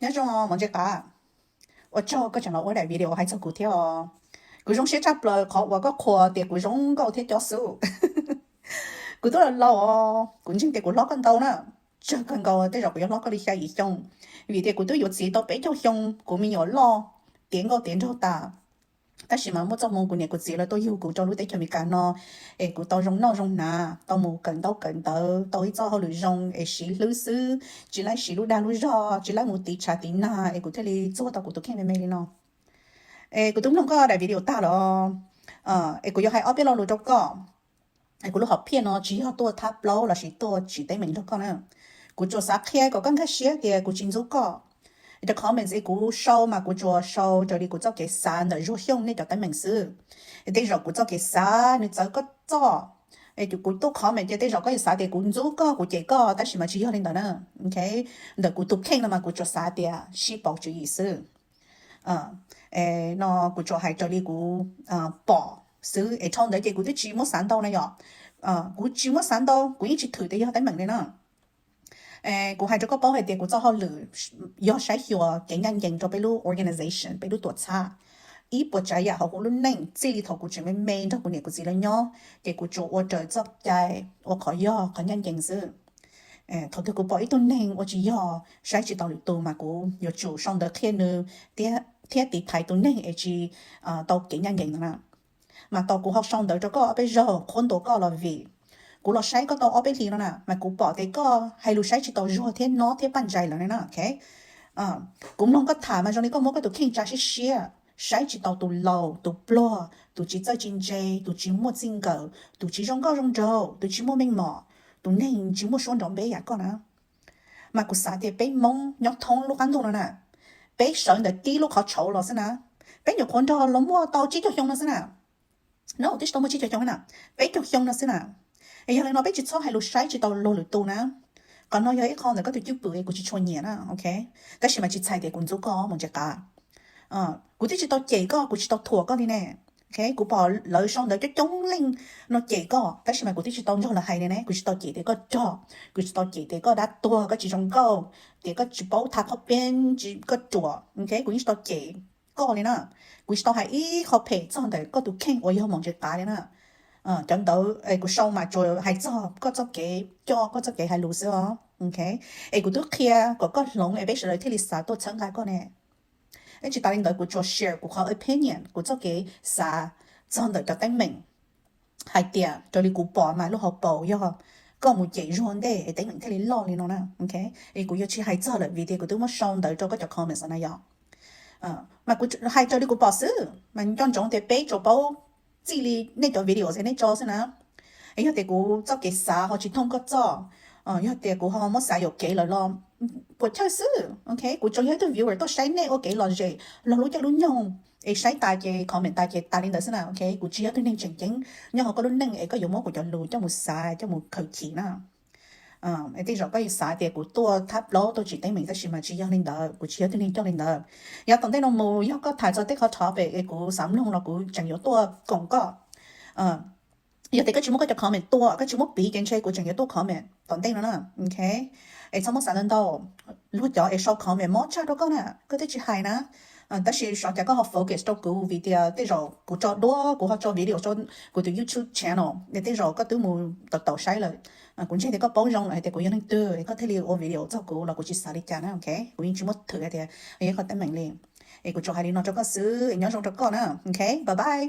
Nyob zoo mos ntse qav, ua tsaug koj tseem los ua daim video hais txog kuv thiab os. Kuv zoo siab tshaj plaws qhov uas koj qhuas tias kuv zoo nkauj thiab cob xub. Kuv twb los laus os, kuv ntseeg tias kuv hlob koj ntau na, tsawg kawg nkaus tej zaum kuv yuav hlob koj li xya yim xyoo, vim tias kuv twb yuav txiv tau peb caug xyoo, kuv me nyuam loj tiav nkauj tiav nraug tas. Tab sis mas muaj txoj hmoo kuv niam kuv txiv lawv tuaj yug kuv rau lub teb chaws Amelikas no, es kuv tau zoo noj zoo hnav, tau mus kawm ntaub kawm ntawv, tau ib txoj hauj lwm zoo es siv hlwb xwb, tsis laib siv lub dag lub zog, tsis laib mus tiv tshav tiv nag, es kuv thiaj li txuag tau kuv tus kheej me me li no. Es kuv twb mloog koj daim video tag los, es kuv yuav hais ob peb lo lus rau koj. Kuv lub hom phiaj no tsis yog tuaj thab plaub lossis tuaj tsim teeb meem nrog koj na. Kuv tsuas xav qhia kom koj nkag siab tias kuv tsis ntxub koj. Cov comments es kuv sau mas kuv tsuas sau raws li kuv txoj kev xav ntawm Zuag Xyooj nej cov teeb meem xwb. Tej zaum kuv txoj kev xav nws txawv koj txoj, kuv tuaj comment ces tej zaum koj yuav xav tias kuv ntxub koj, kuv cem koj, tab sis mas tsis yog li ntawd na. Ntawm kuv tus kheej no mas kuv tsuas xav tias sib pauv tswv yim xwb. No kuv tsuas hais raws li kuv pom xwb es dhau ntawd ces kuv twb tsis muab xav ntau na yom. Kuv tsis muab xav ntau, kuv yeej tsis thwm tias yog teeb meem li na. Kuv hais rau koj paub hais tias kuv txoj hauj lwm yog saib xyuas kev ncaj ncees rau peb lub organization, peb lub tuam txhab. Ib puas tsav yam hauv kuv lub neej txij li thaum kuv tseem me me nrog kuv niam kuv txiv lawv nyob, ces kuv tsuas ua raws txoj cai, ua qhov yog qhov ncaj ncees xwb. Thaum twg kuv pom ib tug neeg ua tsis yog, saib tsis taus lwm tus mas kuv yuav tsum sau ntawv qhia nws thiab tiv thaiv tus neeg es tsis tau kev ncaj ncees ntawd na. Mas tau kuv ho sau ntawv rau koj ob peb zaug qhuab ntuas koj los vim kuv los saib koj tau ob peb hlis no na, mas kuv pom tias koj hais lus saib tsis taus Zuag thiab Nob thiab Paj Ntsais lawv ne na. Kuv mloog koj tham mas zoo li koj muab koj tus kheej tsa siab siab, saib tsis taus tus laus tus pluag, tus tsis txawj tsis ntse, tus tsis muaj txij nkawm, tus tsis zoo nkauj zoo nraug, tus tsis muaj meej mom, tus neeg tsis muaj suab nrov npe yam koj na. Mas kuv xav tias peb Hmoob nyob thoob lub qab ntuj no na, peb sawv ntawm tib lub qhov tshauv los xwb na, peb nyuam qhuav nrog los muaj tau tsib caug xyoo no xwb na. No, twb tsis tau muaj tsib caug xyoo na, peb caug xyoo no xwb na. Es yog li no peb tsis txhob hais lus saib tsis taus luag lwm tus na. Qhov no yog ib qho ntawm koj tus cwj pwm es kuv tsis tshua nyiam na, ok. Tab sis mas tsis txhais tias kuv ntxub koj mos ntse qav. Kuv twb tsis tau cem koj, kuv tsis tau thuam koj li ne. Kuv pom lawv sau ntawv coob coob leej no cem koj, tab sis mas kuv twb tsis tau nrog lawv hais li ne. Kuv tsis tau cem tias koj rog, kuv tsis tau cem tias koj dab tuag, koj tsis zoo nkauj, tias koj tsis paub thaj qhob peb, koj ruam, ok. Kuv yeej tsis tau cem koj li na. Kuv tsis tau hais ib qho phem txog ntawm koj tus kheej uas yog mos ntse qav li na. Cov ntawd kuv sau mas tsuas hais txog koj txoj kev coj, koj txoj kev hais lus xwb os, ok. Es kuv twb qhia kom koj hloov es peb sawv daws thiaj li xav tuaj txhawb nqa koj ne. Es tsis tas li ntawd kuv tsuas share kuv qhov opinion, kuv txoj kev xav txog ntawm cov teeb meem, hais tias raws li kuv pom mas lub hauv paus yog koj mus cem Zuag ntej es teeb meem thiaj li loj li no na, ok. Es kuv yuav tsis hais txog lawm vim tias kuv twb muab sau ntawv rau koj cov comments na yom. Mas kuv hais raws li kuv pom xwb, mas nco ntsoov tias peb tsuas paub txij li nej cov video es nej tso xwb na. Es yog tias kuv txoj kev xav ho tsis thooj koj txoj, yog tias kuv ho muab xav yuam kev lawm los puas chawj xwb, ok. Kuv tsuas yog ib tug viewer tuaj saib nej ua kev lom zem los lub caij lub nyoog, es saib tas ces comment tas ces tas li ntawd xwb na, ok. Kuv tsis yog tug neeg tseem ceeb nyob hauv koj lub neej es koj yuav muab kuv cov lus coj mus xav coj mus khaws chim na. Es tej zaum koj yuav xav tias kuv tuaj thab plaub tuaj tsim teeb meem, tab sis mas tsis yog li ntawd, kuv tsis yog tug neeg coj li ntawd. Yav tom ntej no mus yog koj tham txog tej qhov topic es kuv xav mloog los kuv tseem yuav tuaj koom koj. Yog tias koj tsis muab koj cov comment tua, koj tsis muab piv ces ntshe kuv tseem yuav tuaj comment tom ntej no na, ok. Es txhob muab xav ntau ntau, luag cov es sau comment mob tshaj rau koj na, koj twb tsis hais na. Tab sis xyov cas koj ho focus rau kuv vim tias tej zaum kuv tso duab, kuv ho tso video rau kuv tus YouTube channel, es tej zaum koj twb mus tau tau saib lawm. Kuv ntseeg tias koj paub zoo lawm hais tias kuv yog leej twg es koj thiaj li ua video txog kuv los kuv tsis xav li cas na, ok. Kuv yeej tsis muab thwm hais tias yog koj teeb meem li. Es kuv tsuas hais li no rau koj xwb, es nyob zoo rau koj na, ok, bye bye.